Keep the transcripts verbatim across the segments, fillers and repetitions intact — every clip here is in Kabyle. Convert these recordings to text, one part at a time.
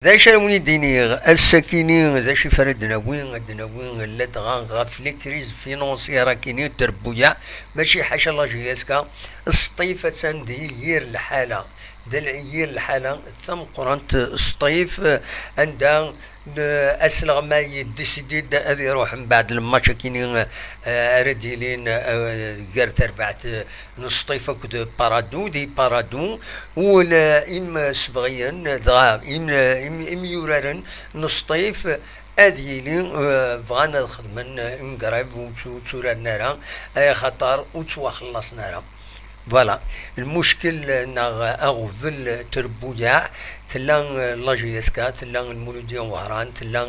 D acu ara wen-d-iniɣ, ass-akini d acu i ara d-nawi? Ad d-nawi ladɣa ɣef les crises financières akini n trebbuyaɛ, mačči ḥaca la J S K, Sṭif attan di yir lḥala, d yir lḥala tameqqrant. Sṭif anda asleɣmay yedisidi-d ad iruḥ mbeɛd lmatch akini, eh, ara d-yilin, eh, gar terbaɛt n Sṭif akked Paradou, di Paradou, ul imsebɣiyen, dɣa im-, im-, imyuraren n Sṭif ad yili, eh, bɣan ad xedmen une grève ur ttu-, tturaren ara, eh, axaṭer ur ttwaxellaṣen ara. Voilà. Lmuckel neɣ aɣbel n trebbuyaɛ, tella, eh, la J S K, tella Lmuludya n Wehran, tella,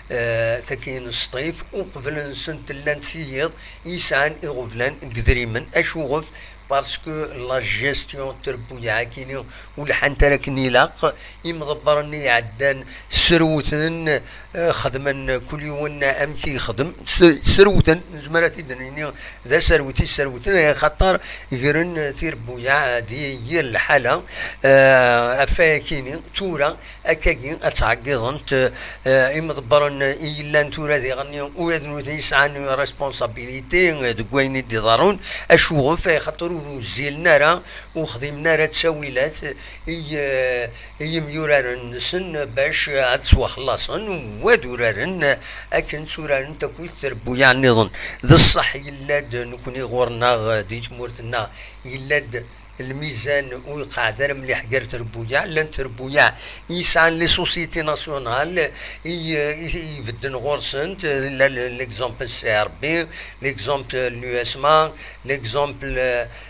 eh, tagi n Sṭif, uqbel-nsent llant tiyiḍ yesɛan iɣeblan n yedrimen. Acuɣef? Parce que la gestion n trebbuyaɛ akini ur lḥant ara akken ilaq. Imḍebbren i iɛeddan srewten, eh, xedmen kul yiwen amek i yexdem, s-, srewten, nezmer ad t-id-nini d aserwet i srewten, axaṭer gren tirebbuyaɛ di yir lḥala, eh, ɣef wayakini. Tura akkagi ad ttɛeggiḍent, eh, imḍebbren i yellan tura diɣen, ula d nutni sɛan responsabilité, eh, deg wayen i d-iḍerrun. Acuɣef? Axaṭer ur uzzilen ara, ur xdimen ara ttawilat i, eh, i yimyuraren-nsen bac ad ttwaxellaṣen u ad uraren akken tturarent akkit trebbuyaɛ nniḍen. D ṣṣeḥ, yella-d nekni ɣur-neɣ di tmurt-nneɣ, yella-d lmizan ur iqeɛɛed ara mliḥ gar trebbuyaɛ. Llant trebbuyaɛ yesɛan les sociétés nationales i, i, i ibedden ɣur-sent, la, la, l'exemple C R B, l'exemple l'U S M A, l'exemple,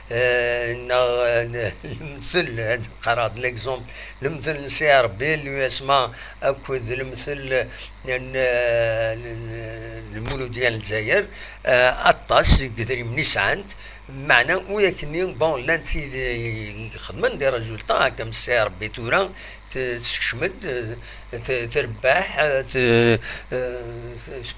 eh, neɣ, eh, lemtel, ad qqareɣ-d l'exemple, lemtel n C R B, l'U S M A akked lemtel n, eh, Lmuludya n Lezzayer, eh, aṭas n yedrimen i sɛant. Meɛna, ur akkenni, bon, llant tid i ixedmen des résultats, akka am C R B tura, t-, tessekcem-d, t-, trebbeḥ, t-, eh,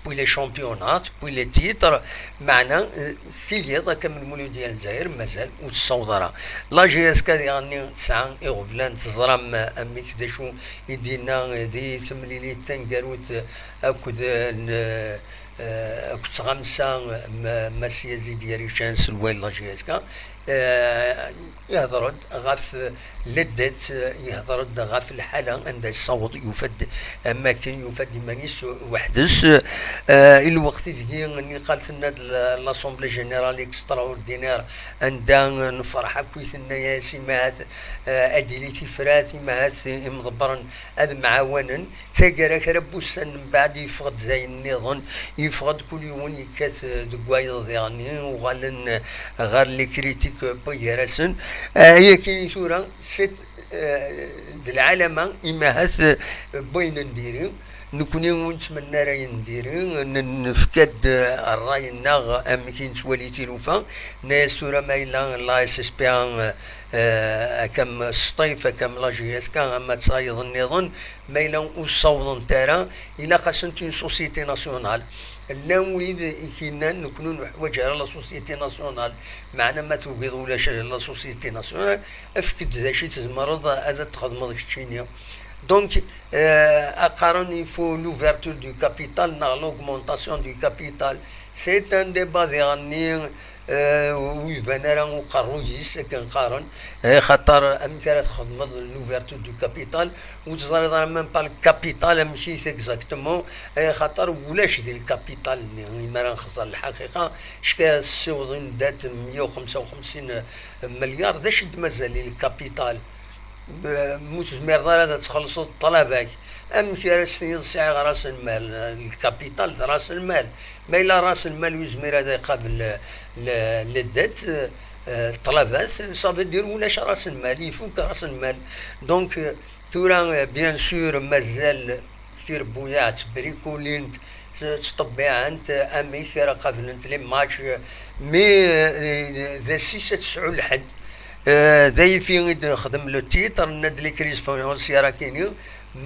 tewwi les championnats, tewwi les titres, meɛna, eh, tiyiḍ akka am Lmuludya n Lezzayer mazal ur tessaweḍ ara. La J S K diɣenni tesɛa iɣeblan, teẓram amek, d acu i d-yenna di temlilit taneggarut akked, eh, n-, eh, akked tɣamsa, ma-, Mass Yazid Yarican, aselway n la J S K, eh, ihder-d ɣef la dette, ihder-d ɣef lḥala anda yessaweḍ, yufa-d amakken, yufa-d iman-is weḥd-s. Eh, i lweqt ideg niqal tenna-d l-, l'Assemblée Générale Extraordinaire, anda nefreḥ akk i tenna-yas, imahat, eh, ad d-tili tifrat, imahat imḍebbren ad mɛawanen. Taggara, kra n wussan mbeɛd, yeffeɣ-d d ayen nniḍen, yeffeɣ-d kul yiwen yekkat, eh, deg wayeḍ diɣen, uɣalen, eh, ɣer les critiques, eh, wway gar-asen. Eh, ayakini tura, c'est, eh, d lɛalama, imahat, eh, wway n diri, nekni ur nettmenni ara ayen n diri, n-, nefka-d, eh, ṛṛay-nneɣ amek i nettwali tilufa, nenna-yas tura ma yella la S S P A, eh, eh, akka am Sṭif, akka am la J S K, ama d tayeḍ nniḍen, ma yella ur ssawḍent ara, ilaq-asent une société nationale. Llan wid i k-yennan, nekni ur neḥwaǧ ara la société nationale, meɛna ma tugiḍ ulac la société nationale, efk-d d acu i tzemreḍ ad t-txedmeḍ keččini. Donc, euh, qqaren il faut l'ouverture du capital neɣ l'augmentation du capital. C'est un débat diɣenni, eh, ur iban ara uqerruy-is, akken qqaren, eh, xaṭer amek ara txedmeḍ l'ouverture du capital, ur teẓriḍ ara même pas le capital amek-it exactement, eh, xaṭer ulac di le capital-nni, imi ara nxeẓẓer lḥaqiqa, cka tessiwḍin date meyya u xemsa u xemsin melyar, d acu i d-mazal di le capital? B-, mu tezmireḍ ara ad txellṣeḍ ṭṭlaba-k, amek ara s-tiniḍ sɛiɣ ras lmal? Lkapital d ras lmal. Ma yella ras lmal ur yezmir ad iqabel le, le, le dette, eh, ṭṭlabat, ça veut dire ulac ras lmal, ifuk ras lmal. Donc, eh, tura, eh, bien sûr, mazal tirebbuyaɛ ttbrikulint, ttṭebbiɛent amek ara qablent les matchs, mais, eh, d assis ad tesɛu lḥedd. Eh, d ayifi i d-nexdem le titre, nenna-d les crises financières akini,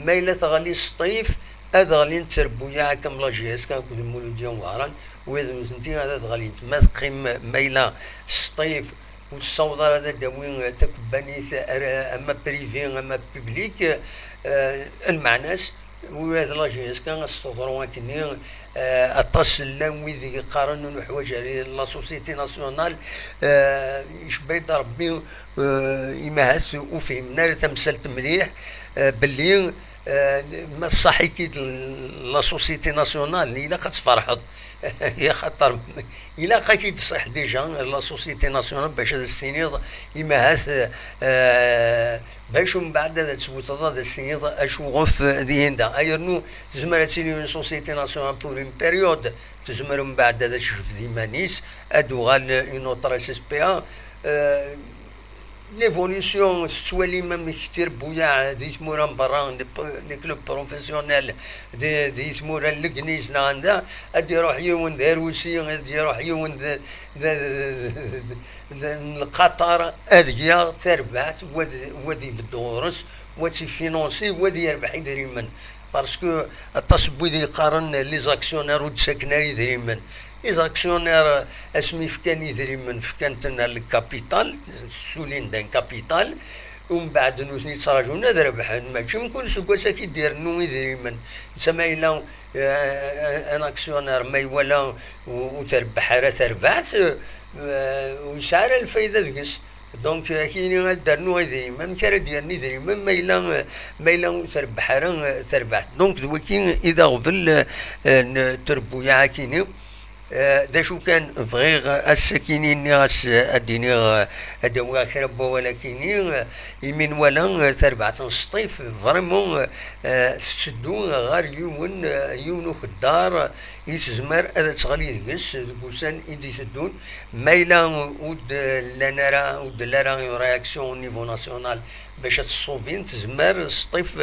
ma yella teɣli Sṭif, ad ɣlint trebbuyaɛ akka am la J S K akked Muludya n Wehran, wid nutenti ad, ad ɣlint. Ma teqqim, ma yella Sṭif ur tessaweḍ ara ad d-tawi takebbanit, ara, ama privé, ama public, Eh, lmeɛna-s, ula d la J S K ad s-teḍru akkenni, eh, aṭas llan wid i yeqqaren ur nuḥwaǧ ara la société nationale, eh, icebba-d Rebbi, eh, imahat ur fhimen ara tamsalt mliḥ, eh, belli, eh, ma tṣaḥ-ik-id la société nationale, ilaq ad tferḥeḍ. Axaṭer ilaq ad k-id-tṣaḥ déjà la société nationale bac ad as-tiniḍ imahat, eh, bac umbeɛd ad tewteḍ ad as-tiniḍ acu ɣef dihin da. Ayernu tezmer ad tili une société nationale pour une période, tezmer umbeɛd ad tejbed iman-is, ad d-tuɣal une autre S S P A. Eh, l'évolution, tettwalim amek tirebbuyaɛ di tmura n berra, les p-, les clubs professionnels di, di tmura n Legliz neɣ anda, ad d-iruḥ yiwen d Arusi, ad d-iruḥ yiwen d, d, d, d, d, n Qatar, ad yaɣ tarbaɛt, wa d, wa d ibedd ɣur-s, wa d tifinansé, wa d yerbeḥ idrimen. Parce que aṭas n wid yeqqaren les actionnaires ur d-ttaken ara idrimen. Les actionnaires, asmi fkan idrimen, fkan-ten ar le capital, ssulin-d un capital, umbeɛd nutni ttraǧun ad rebḥen. Mačči mkul seg wass ad k-id-irennu idrimen. Netta ma yella, eh, un actionnaire, ma iwala ur, ur trebbeḥ ara terbaɛt, eh, ur yesɛi ara lfayda deg-s. Donc, akini ad d-rnuɣ idrimen. Amek ara d-yernu idrimen ma yella, ma yella ur trebbeḥ ara terbaɛt? Donc, d waki i d aɣbel, eh, n trebbuyaɛ akini. Eh, d acu kan, bɣiɣ ass-akini nniɣ-as, eh, ad d-iniɣ, eh, ad d-awiɣ kra n wawal akini, eh, imi nwala, eh, tarbaɛt n Sṭif, vraiment, eh, tetteddu ɣer yiwen, eh, yiwen ukeddar i tezmer ad teɣli deg-s deg ussan i d-iteddun. Ma yella ur d-llan ara, ur d-tella ara une réaction au niveau national bac ad t-ṣṣubin, tezmer Sṭif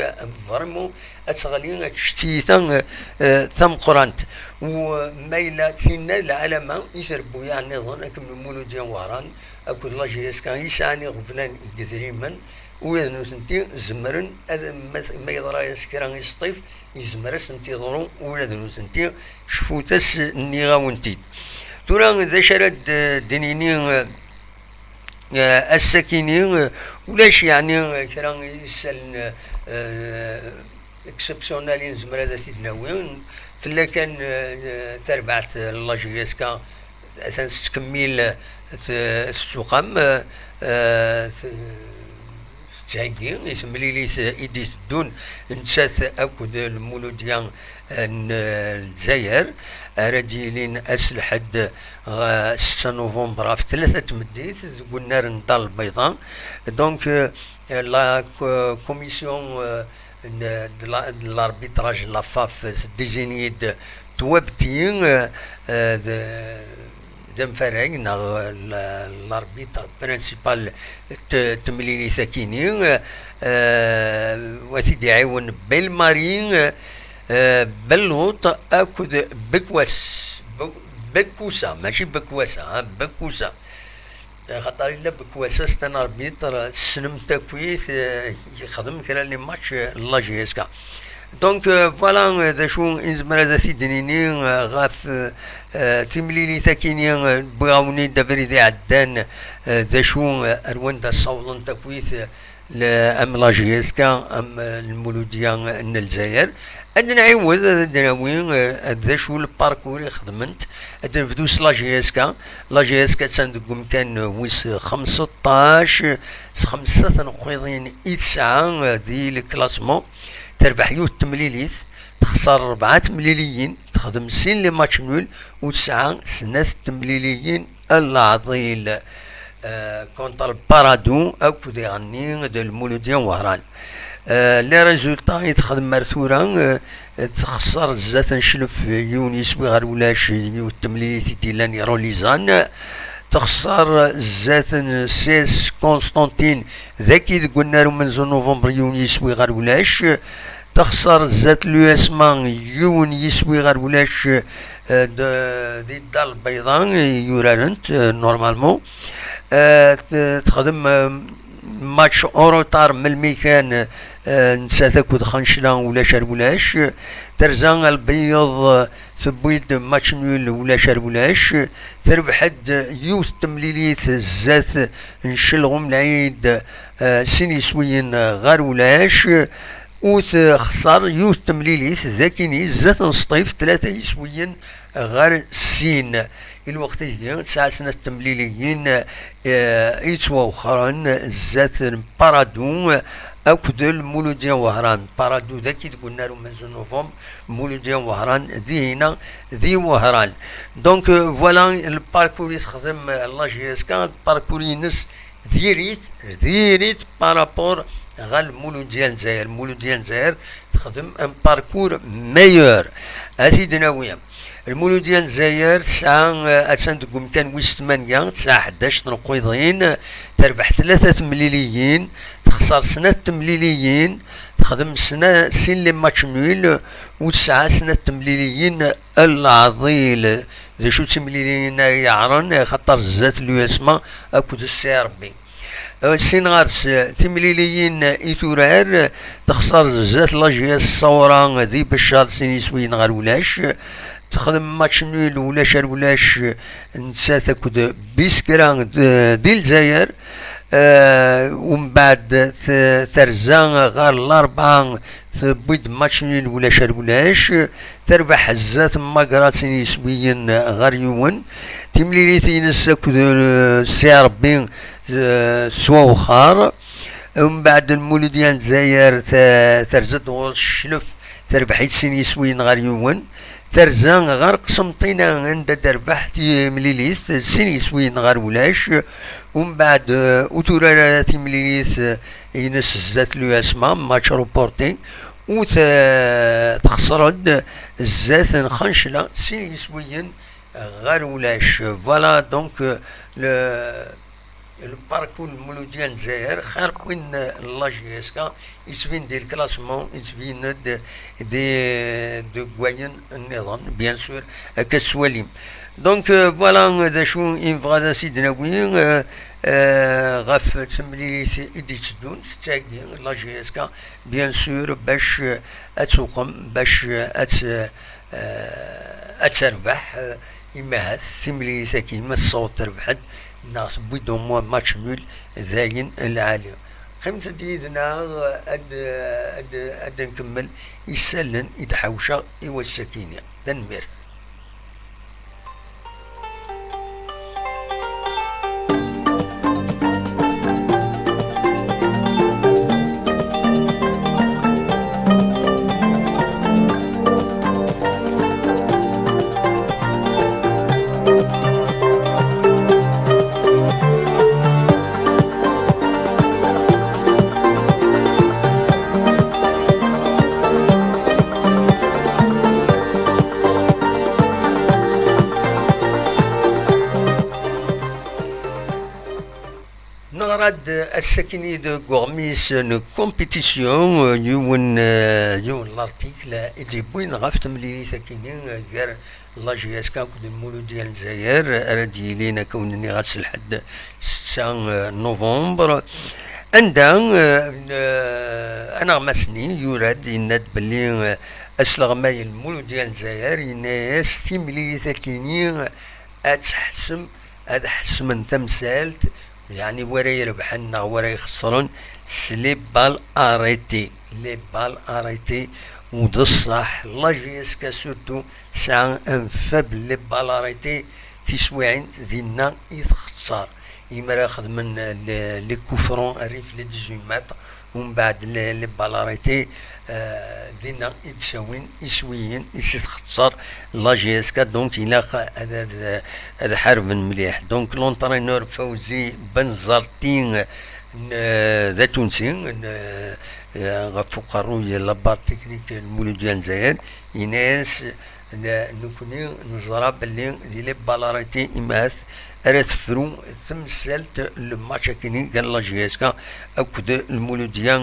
vraiment ad teɣli, ad tečč tiyita, eh, tameqqrant. U ma yella tinna lɛalama i trebbuyaɛ nniḍen akken Lmuludya n Wehran akked la J S K i sɛan iɣeblan deg idrimen, ula d nutenti zemren ad, ma, ma yeḍra-yas kra i Sṭif, yezmer ad sent-iḍru ula d nutenti, cfut-as, nniɣ-awen-t-id. Tura d acu ara d-, d-nini, eh, eh, ass-akini, eh, ulac yeɛni, eh, kra n yisallen, eh, exceptionnel i nezmer ad t-id-nawi. Tella kan, eh, tarbaɛt, eh, n la J S K, atan tettkemmil, eh, t-, tettuqam, eh, eh, t-, tettheggi i temlilit i d-iteddun nettat akked Lmuludya n Lezzayer, ara d-yilin ass Lḥedd, ɣ-, setta novembre ɣef tlata n tmeddit deg unnar n Dar Lbayḍa. Donc, euh, la co-, commission, euh, n-, de la, de l'arbitrage, la FAF, désignée-d Twabti, euh, euh, de, d amfarag neɣ l-, l'arbitre principal n t-, temlilit akini, eh, wa t-id-iɛiwen Belmari, eh, Belluṭ akked Bekwas, Be-, Bekusa, mačči Bekwasa, ah, Bekusa. Eh, xaṭer illa Bekwasa, c'est un arbitre, tessnem-t akkit, eh, yexdem kra n les matchs, eh, n la J S K. Donc, euh, voilà, euh, d acu i nezmer ad t-id-nini, euh, ɣef, euh, euh, timlilit akini, euh, wwiɣ-awen-id abrid iɛeddan, euh, d acu, euh, ar wanda ssawḍen takkwit, euh, le-, am la J S K, am, euh, Lmuludya n Lezzayer. Ad nɛiwed, ad d-nawi, euh, d acu le parcours i xedment. Ad nebdu s la J S K. La J S K attan deg umkan, euh, wis xemseṭṭac, s xemsa tenqiḍin i tesɛa, euh, di le classement. Terbeḥ yiwet temlilit, texṣer rebɛa temliliyin, texdem sin les matchs nuls, u tesɛa snat temliliyin n leɛḍil, eh, contre Paradou akked iɣenni d Lmuludya n Wehran. Eh, les résultats i texdem ar tura, eh, texṣer zdat n Cclef yiwen yiswi ɣer ulac, yiwet temlilit i d-yellan i Rolizan. Texṣer zdat n C S Constantine, dagi deg unnar umenzu n November, yiwen yiswi ɣer ulac. Texṣer zdat l'U S M A, yiwen yiswi ɣer ulac, eh, d-, di Dar Lbayḍa i yurarent, eh, normalement. Eh, t-, texdem, eh, match en retard melmi kan, eh, nettat akked Xencla ulac ar ulac. Terza Lbeyyeḍ, eh, tewwi-d match nul ulac ar ulac. Terbeḥ-d yiwet temlilit zdat n Celɣum Lɛid, eh, sin yiswiyen ɣer ulac. u texṣer yiwet temlilit d akini zdat n Sṭif, tlata yiswiyen ɣer sin. I lweqt-ihi, tesɛa snat temliliyin, eh, yettwawexren zdat n Paradu akked Lmuludya Wehran. Paradu d aki deg unnar umenzu n Novembre, Lmuludya Wehran dihina di Wehran. Donc, euh, voilà le parcours i texdem, euh, la J S K, le parcours-ines diri-t, diri-t par rapport ɣer Lmuludya n Lezzayer. Lmuludya n Lezzayer texdem un parcours meilleur. Ad t-id-nawi. Lmuludya n Lezzayer tesɛa, eh, attan deg umkan wis tmanya, tesɛa ḥdac n tneqqiḍin, terbeḥ tlata temliliyin, texṣer snat temliliyin, texdem sna-, sin les matchs nuls, u tesɛa snat temliliyin n leɛḍil. D acu d timliliyin ara yeɛren, axaṭer zdat l'U S M A akked C R B. Eh, sin ɣer-s, eh, timliliyin i turar, eh, texṣer zdat la J S Saoura di Beccar sin yiswiyen ɣer ulac, eh, texdem match nul ulac ar ulac, eh, nettat akked Biskra d-, di Lezzayer, eh, umbeɛd t-, terza ɣer Larbɛa, tewwi-d match nul ulac ar ulac, terbeḥ zdat Magra sin yiswiyen ɣer yiwen. Timlilit-ines akked, eh, C R B, eh, tettwawexxer. Umbeɛd Lmuludya n Lezzayer te-, terza-d ɣur-s Cclef, terbeḥ-itt sin yiswiyen ɣer yiwen. Terza ɣer Qsenṭina anda d-terbeḥ timlilit sin yiswiyen ɣer ulac. Umbeɛd, eh, ur turar ara timlilit, eh, ines zdat l'U S M A, match reporté. U te-, texṣer-d zdat n Xancla sin yiswiyen ɣer ulac. Voilà, donc, euh, le, le parcours n Lmuludya n Lezzayer, xir win n la J S K, yettbin di le classement, yettbin-d di, deg wayen nniḍen, bien sûr, akka tettwalim. Donc, euh, voilà, d acu i nebɣa ad as-id-nawi, euh, euh, ɣef temlilit i d-itteddun, tettagi la J S K, bien sûr, bac, euh, ad tuqem, bac, euh, ad t-, eh, ad terbeḥ, eh, imi ahat timlilit-agi ma tessaweḍ terbeḥ-d, neɣ tewwi-d au moins match nul, d ayen lɛali. Qqimet-d yid-neɣ ad, ad, ad nkemmel isallen i d-ḥawceɣ i wass-agi-ni. Tanemmirt. Neɣra-d ass-akini deg uɣmis n compétition, yiwen, yiwen n l'article i d-yewwin ɣef temlilit-akini gar la J S K akked Lmuludya n Lezzayer, ara d-yilin, akka wen-nniɣ, ass n lḥedd, setta novembre, anda, eh, n-, eh, anaɣmas-nni yura-d, yenna-d belli, eh, asleɣmay n Lmuludya n Lezzayer yenna-yas timlilit-akini ad tḥessem, ad ḥessmen tamsalt, yeɛni wara irebḥen neɣ wara ixesren, s les balles arrêtées. Les balles arrêtées, u d ṣṣeḥ, la J S K surtout tesɛa un faible les balles arrêtées, tiswiɛin dinna i txeṣṣer. Imi ara xedmen les, les coups francs, rrif les dix-huit mètres, umbeɛd les, les balles arrêtées, eh, dinna i d-ttawin iswiyen i s-txeṣṣer la J S K, donc ilaq ad, ad, ad ḥarben mliḥ. Donc l'entraîneur Fawzi Benzarti, n-, d atunsi, n-, eh, ɣef uqerruy la barre technique n Lmuludya n Lezzayer, yenna-yas, la-, nekni neẓra belli di les balles arrêtées imat ara tefru temsalt n le match akini gar la J S K akked Lmuludya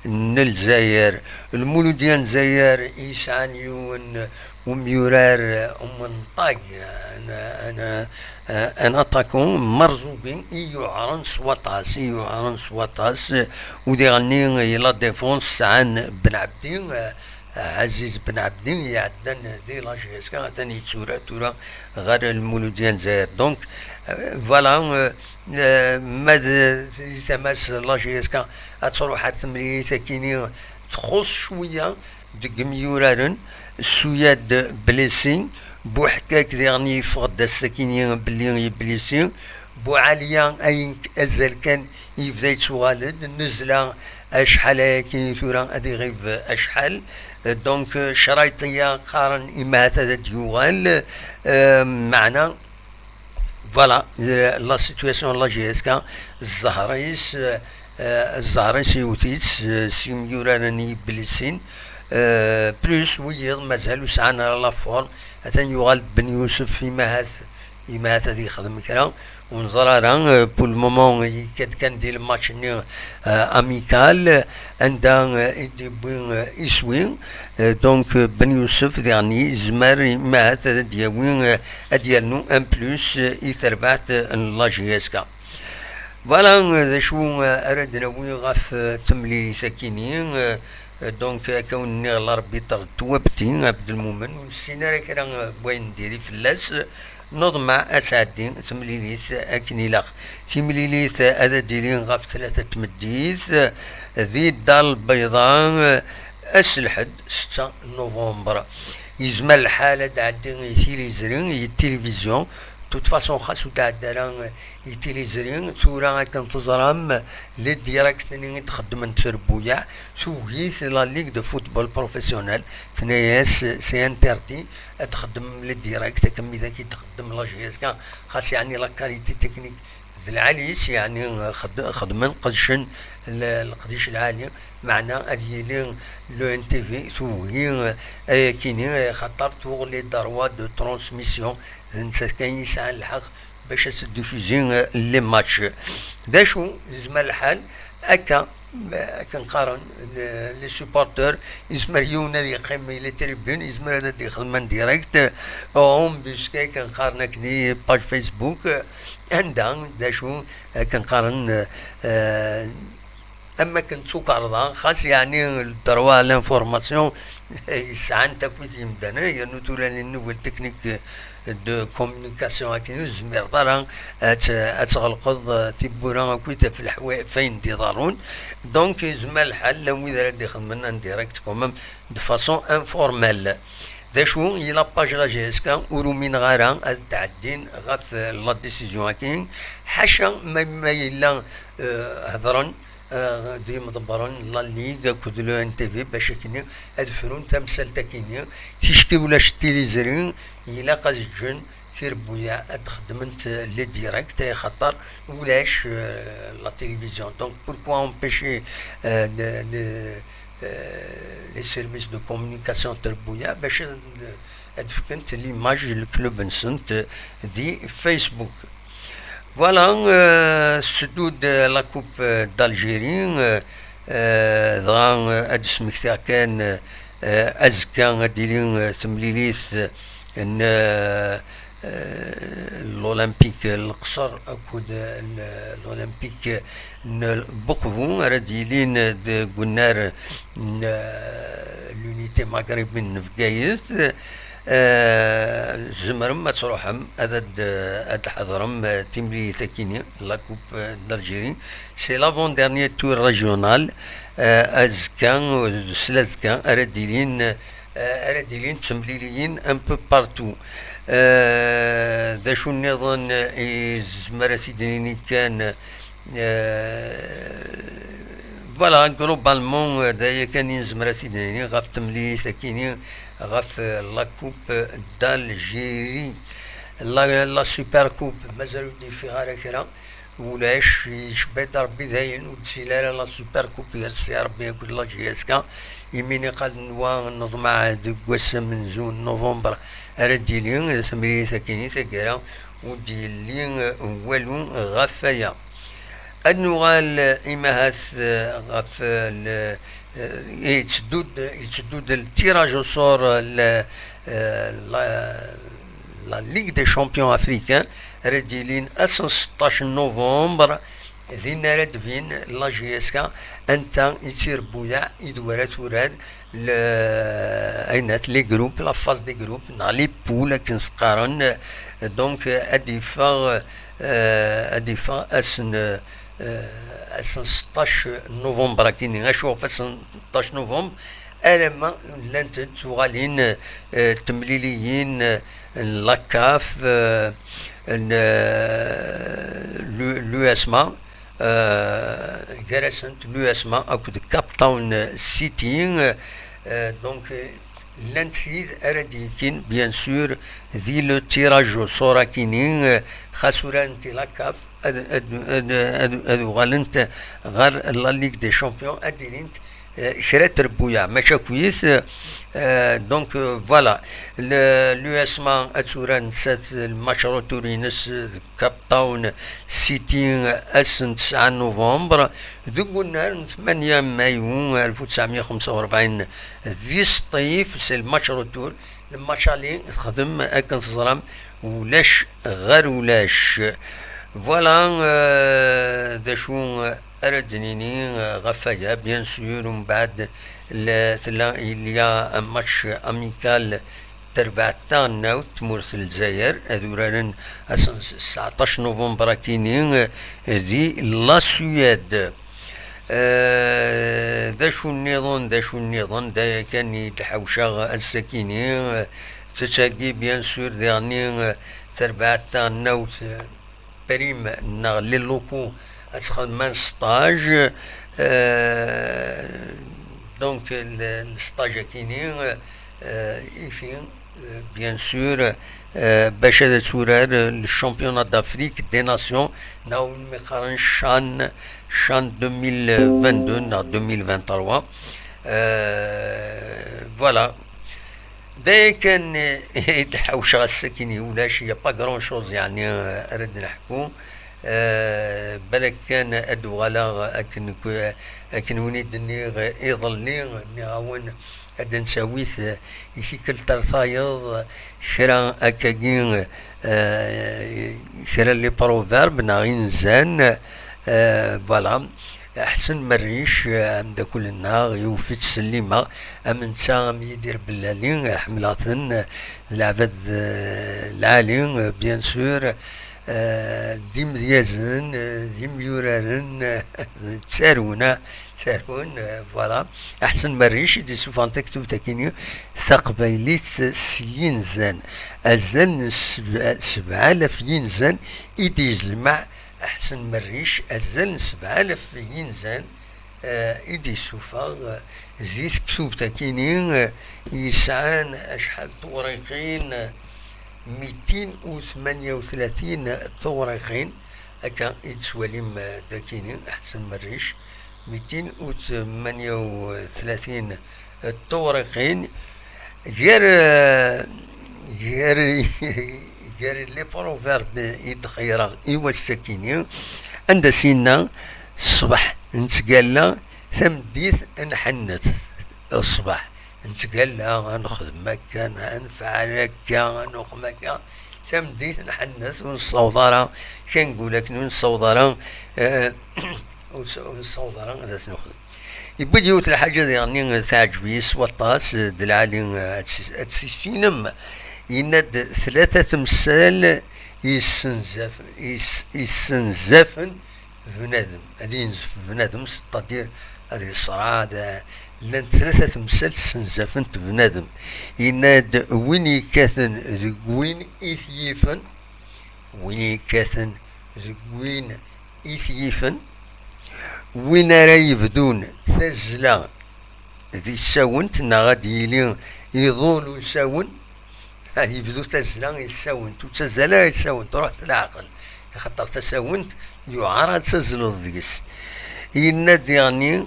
n Lezzayer. Lmuludya n Lezzayer yesɛan yiwen umyurar umenṭag, un, un, un attaquant Marzubi, i yuɛren s waṭas, i yuɛren s waṭas, u diɣenni i la défense sɛan Ben Abdi, Ɛaziz Ben Abdi iɛeddan di la J S K, atan yetturar tura ɣer Lmuludya n Lezzayer. Donc, euh, voilà, euh, euh, ma d, di tama-s la J S K ad truḥ ar temlilit akini, txuṣṣ cwiya deg yimyuraren, suyad blessi, Buḥkak diɣen yeffeɣ-d ass-akini belli yeblisi, Buɛaliya ayen azal kan yebda yettuɣal-d, Nezla acḥal ayaki tura ad iɣib acḥal, donc Crayṭiya qqaren imahat ad d-yuɣal, euh, meɛna Voilà, euh, la situation n la J S K, zzher-is, euh, zzher-is iwet-itt, euh, s yimyuraren iblisin, euh, plus wiyiḍ mazal ur sɛan ara la forme, atan yuɣal-d Ben Yusef, imahat, imahat ad yexdem kra, ur neẓri ara, euh, pour le moment yekka-d kan di lmatch-nni, euh, amical, anda, euh, i d-yewwi, euh, iswi, Euh, donc, euh, Ben Yusef, diɣen yezmer, imahat ad d-yawi, euh, ad d-yernu un plus, euh, i terbaɛt, euh, n la J S K. Voilà, euh, d acu, euh, ara d-nawi ɣef, euh, temlilit-akini, euh, euh, donc, akka wen-nniɣ, l'arbitre d Twabti, Abdelmoumen, ur nessin ara kra, euh, n wayen n diri fell-as, euh, Neḍmeɛ ad tɛeddi temlilit akken ilaq. Timlilit ad d-tili ɣef tlata n tmeddit di Dar Lbayḍa, ass Lḥedd, setta Nuvember. Yezmer lḥal ad d-tɛeddi i tiliẓri, i tilivizyu. De toute façon, xas ur d-tɛeddi ara i tiliẓri, tura akken teẓram, les directs-nni i d-xeddment trebbuyaɛ, tugi-t la Ligue de football professionnel, tenna-yas c'est interdit. Ad txeddem les directs akken mi d ak-id-txeddem la J S K, xas yeɛni la qualité technique d lɛali-s, yeɛni xed-, xedmen, qedcen l-, leqdic lɛali, meɛna ad yili l'O N T V tugi, eh, ayakini, eh, xaṭer tuɣ les droits de transmission, d nettat kan yesɛan lḥeqq bac ad teddifuzi, eh, les matchs. D acu, yezmer lḥal akka, eh, akken qqaren, eh, les supporters, yezmer yiwen ad yeqqim i les tribunes, yezmer ad d-yexdem en direct, eh, en busque, akken qqaren akken i page Facebook, eh, anda, d acu, akken qqaren, eh, eh, am akken d tukerḍa, xas yeɛni le droit à l'information, yesɛan-t akk yimdanen, yernu tura les nouvelles techniques de communication akken ur tezmireḍ ara ad t-, ad tɣelqeḍ, eh, tiwwura akkit ɣef leḥwa-, ɣef wayen d-iḍerrun. Donc, yezmer lḥal, llan wid ara d-ixedmen en direct quand même, de façon informelle. D acu, i la page la J S K ur umineɣ ara ad tɛeddin ɣef, eh, la décision-agi, ḥaca ma, ma yella, eh, hedren, eh, d yimḍebbren n la Ligue akked le N T V bac akkenni ad frun tamsalt-akini. Ticki ulac tiliẓri, ilaq ad ǧǧen tirebbuyaɛ ad xedment les directs, axaṭer ulac, eh, la télévision. Donc, pourquoi empêcher, eh, le, le, eh, les services de communication n trebbuyaɛ bac ad, ad fkent l'image n club-nsent di Facebook? Voilà, euh, tetteddu-d la Coupe d'Algérie, euh, euh, dɣa, euh, ad d-smektiɣ kan, euh, azekka ad d-tili, euh, temlilit, euh, n, euh, euh, l'Olympique n Leqṣer akked, euh, l'Olympique n Buqbu ara d-yilin deg unnar n, euh, l'Unité Maghrébine n Bgayet. Eh, tzemrem ad truḥem ad, ad, ad tḥeḍrem, eh, timlilit-akini, la Coupe, eh, d'Algérie. C'est l'avant-dernier tour régional. Eh, azekka, eh, s lazekka, ara d-ilin, eh, ara d-ilin temliliyin un peu partout. Eh, d acu nniḍen, eh, i nezmer ad t-id-nini kan, eh, voilà, globalement, eh, d aya kan i nezmer ad t-id-nini ɣef temlilit-akini, ɣef, eh, la Coupe d'Algérie. La, la Super Coupe, mazal ur d-yeffiɣ ara kra. Ulac, icebba-d Rebbi dayen, ur d-tili ara la Super Coupe gar Sidi Rebbi akked la J S K. Imi niqal nwa neḍmeɛ deg wass amenzu n novembre ara d-yili, d temlilit-akini, taggara ur d-yelli, eh, walu ɣef waya. Ad nuɣal, eh, imahat, eh, ɣef, eh, le, eh, yetteddu-d, yetteddu-d le tirage au sort, eh, le, eh, la, la Ligue des Champions Africains, ara d-yilin ass n seṭṭac novembre, din ara d-tbin la J S K, anta i d tirebbuyaɛ i d wara turar, le, ayen at les groupes, la phase des groupes, neɣ les poules, akken s-qqaren. Donc, ad d-yeffeɣ, eh, ad d-yeffeɣ ass n, eh, ass n seṭṭac novembre akini. Acu ɣef ass n seṭṭac novembre? Alamma llant-d tuɣalin, eh, temliliyin, eh, n la caf, eh, n, eh, l'U-, l'USMA, eh, gar-asent l'USMA akked Cape Town City, eh, donc, eh, llant tid ara d-yekin, bien sûr, di le tirage au sort akini, eh, xas urarent i la caf, ad, ad, ad, ad, ad uɣalent ɣer la Ligue des Champions, ad d-ilint, eh, kra n trebbuyaɛ, mačči akkit. Eh, donc, eh, voilà. Le, l'USMA ad turar nettat lmatch retour-ines deg Cape Town City ass n tesɛa novembre, deg unnar n tmanya mayu alef u tesɛemya xemsa u rebɛin di Sṭif, c'est le match retour. Lmatch aller texdem akken teẓram ulac ɣer ulac. Voilà, euh, d acu ara d-nini, euh, ɣef waya, bien sûr, umbeɛd la-, tella, il y a un match amical, terbeɛt taɣelnawt tmurt n Lezzayer, ad uraren ass n sseɛṭac novembre akini, euh, di la Suède. Eh, d acu nniḍen, d acu nniḍen, d aya kan i d-ḥawceɣ ass-akini. Eh, tettagi, bien sûr, diɣenni, eh, terbaɛt taɣelnawt, eh, prime neɣ les locaux ad txedmen stage. Eh, donc, le, le stage akini, eh, ifi, eh, bien sûr, eh, bac ad turar, eh, le championnat d'Afrique des nations, neɣ win mi qqaren CHAN, CHAN deux mille vingt-deux neɣ deux mille vingt-trois. Eh, voilà. D aya kan, eh, i d-ḥawceɣ ass-akini, ulac, il y a pas grand chose, yeɛni, eh, ara d-neḥku. Eh, balak kan ad d-uɣaleɣ akken k-, akken win i d-nniɣ iḍelli, nniɣ-awen ad d-ntawi, eh, i tikkelt ar tayeḍ, kra akkagi, eh, kra n les proverbes neɣ inzan, eh, voilà. Ḥsen Merric, eh, ameddakel-nneɣ, iwet-itt s llima, am netta, am Yidir Bellali, eh, ḥemmleɣ-ten, eh, d leɛbad, eh, lɛali, eh, bien sûr, eh, d imedyazen, eh, d imyuraren, eh, ttarun, ah, ttarun, eh, voilà. Ḥsen Merric i d-isuffɣen taktubt-akini, Taqbaylit s yinzan. Azal n seb-, sebɛa alaf yinzan i d-yezlemeɛ Ḥsen Merric, azal n sebɛa alaf yinzan, eh, i d-yessufeɣ, eh, zi tektubt-akini, eh, yesɛan acḥal n tewriqin, eh, mitin u tmanya u tlatin tewriqin, akka i tettwalim, eh, dakini, Ḥsen Merric, mitin u tmanya u tlatin tewriqin, gar, eh, gar, gar les proverbes i d-xeyyreɣ i wass-akini, anda s-yenna: ṣṣbeḥ nettgalla, tameddit nḥennet. Ṣṣbeḥ nettgalla, ad nexdem akka, ad nefɛel akka, ad nuqem akka, tameddit nḥennet, ur nessaweḍ ara, kan nqul akken ur nessaweḍ ara, eh, ur s-, ur nessaweḍ ara ad t-nexdem. Yewwi-d yiwet n lḥaǧa diɣenni teɛǧeb-iyi s waṭas, d lɛali, eh, ad tt-, ad tt-tissinem. Yenna-d tlata temsal yessenzaf-, yess-, yessenzafen bnadem, ad yenzef bnadem, c'est-à-dire ad yeṣra, ad, llant tlata temsal ssenzafent bnadem. Yenna-d: win yekkaten deg win i t-yifen, win yekkaten deg win i t-yifen, win ara yebdun tazzla di tsawent, neɣ ad yili iḍul usawen, ad yebdu tazzla i tsawent, ur ttazzal ara i tsawent, ruḥ s leɛqel, axaṭer tasawent yuɛer ad tazzleḍ deg-s. Yenna-d diɣenni: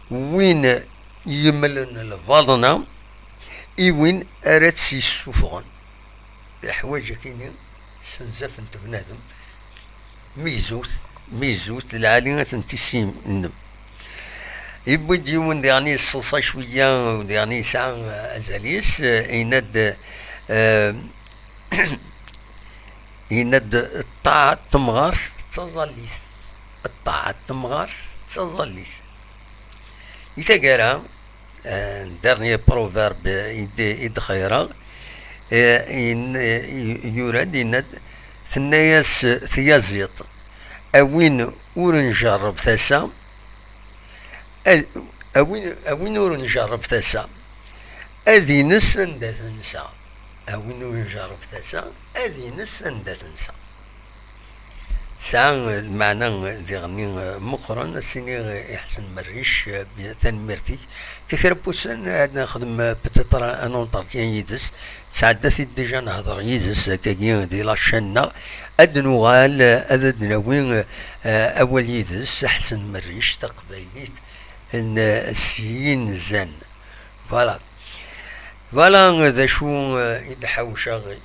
win yemlen lbaḍna i win ara tt-yessufɣen. Leḥwaǧ akini ssenzafent bnadem, meyyzut, meyyzut, lɛali ad tent-tissinem. Yewwi-d yiwen diɣen yesseḍsa cwiya, diɣen yesɛa azal-is, eh, yenna-d, eh, yenna-d: ṭṭaɛa n temɣart d taẓallit. Ṭṭaɛa n temɣart d taẓallit. I taggara, eh, dernier proverbe i d-, i d-xeyyreɣ, eh, in-, eh, yura-d, yenna-d: tenna-yas tyaziḍt: a win ur njerreb tasa, a, a win, a win ur njerreb tasa, ad ines anda tensa. A win ur njerreb tasa, ad ines anda tensa. Tesɛa lmeɛna diɣen meqqren, ad s-iniɣ i Ḥsen Merric, eh, tanemmirt-ik. Kra n wussan ad nexdem, eh, peut-être un entretien yid-s. Tesɛedda-t-id déjà, nehder yid-s akkagi di la chaîne-nneɣ. Ad nuɣal, eh, ad d-nawi, eh, awal yid-s, Ḥsen Merric, taqbaylit n, eh, s yinzan. Voilà. Voilà d acu, eh, i d-ḥawceɣ i